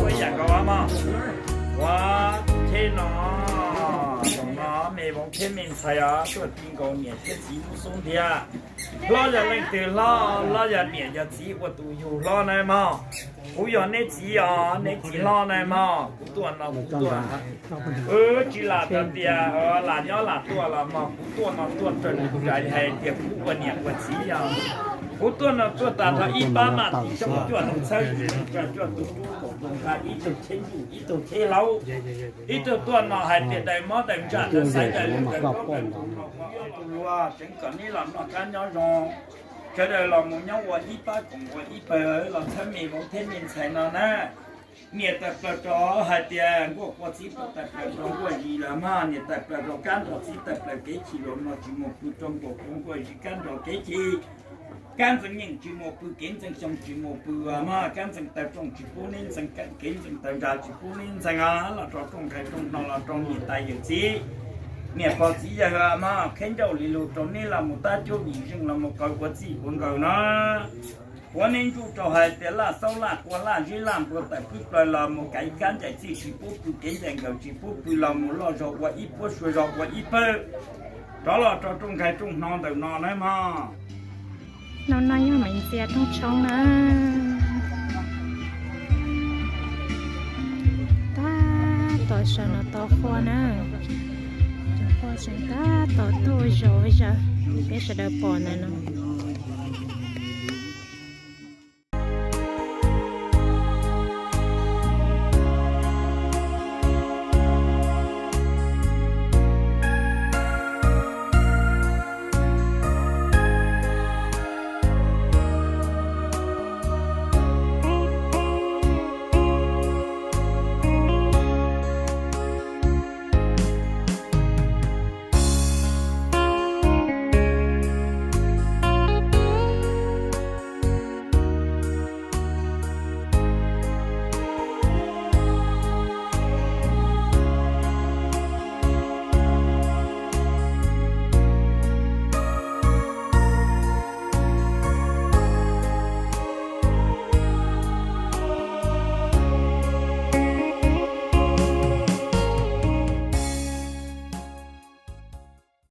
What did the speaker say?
Ua yam nkaus mog, ua tsheb no, thaum no me vauv thiab me ntxhais os tuaj ti nkaus niam thiab txiv lub xub ntiag. Hlob yog leej twg hlob? Hlob yog niam yog txiv ua tus yug hlob na mog. Kuv yog neb txiv os, neb txiv hlob na mog. Kuv tuaj no kuv tuaj, wb tsis lam hais tias lam nyob lam tuaj los mog, kuv tuaj no tuaj raws li hais tias kuv ua niam ua txiv yog. Kuv tuaj no tuaj tas tau ib pab maj tim xyoo cuaj tus txhawb, cuaj tus tub, kaum tus nqaj, ib tug tsheb ntuj, ib tug tsheb hlaub, ib tug tuaj no hais tias daws mob daws ntsaj, daws xaiv daws lus, daws plaub daws ntug no ua ob tug luag tseev kom neb los noj qab nyob zoo. Sawv daws los mus nyob ua ib pab koom ua ib pawg los txhawb me vauv thiab me ntxhais no na. Niam tawm plaws rau hais tias nkuaj qua txiv tawm plaws rau nkuaj zis los mog, niam tawm plaws rau kab nrog txiv tawm plaws kev chim los no tsis mus pw rau nkuaj qua nkuaj zis kab nrog kev chim. Kab ntxeev nyeem tsis mus pw, kev ntxeev xyoo tsis mus pw mog, kab ntxeev taw rooj tsis pub neb ntxeev, kev ntxeev taw ntsa tsis pub neb ntxeev os, los rau rooj nqaij rooj hno los rau niam tais yawm txiv, niam pog txiv yawg mog, qheb ncauj li lug rau neb los mus tab cuab vim zeej los mus qaws ua txij ua nkawm no. Quav neb ntsuj rau hais tias laj xaub laj qua laj zeb laj npua tawm pwb plaws los mus kev kab ncaim txij tsis pub pw, kev ncaim nkawm tsis pub pw los mus loj zog ua ib puab sua zog ua ib pawg, rov los rau rooj nqaij rooj hno ntawm no na mog. No no yog Maiv Ntxias rooj tshoob na. Tab tom sawv no tau qhua na. Cov qhua tseem tab tom tuaj zom zaws li peb sawv daws pom ntawm no.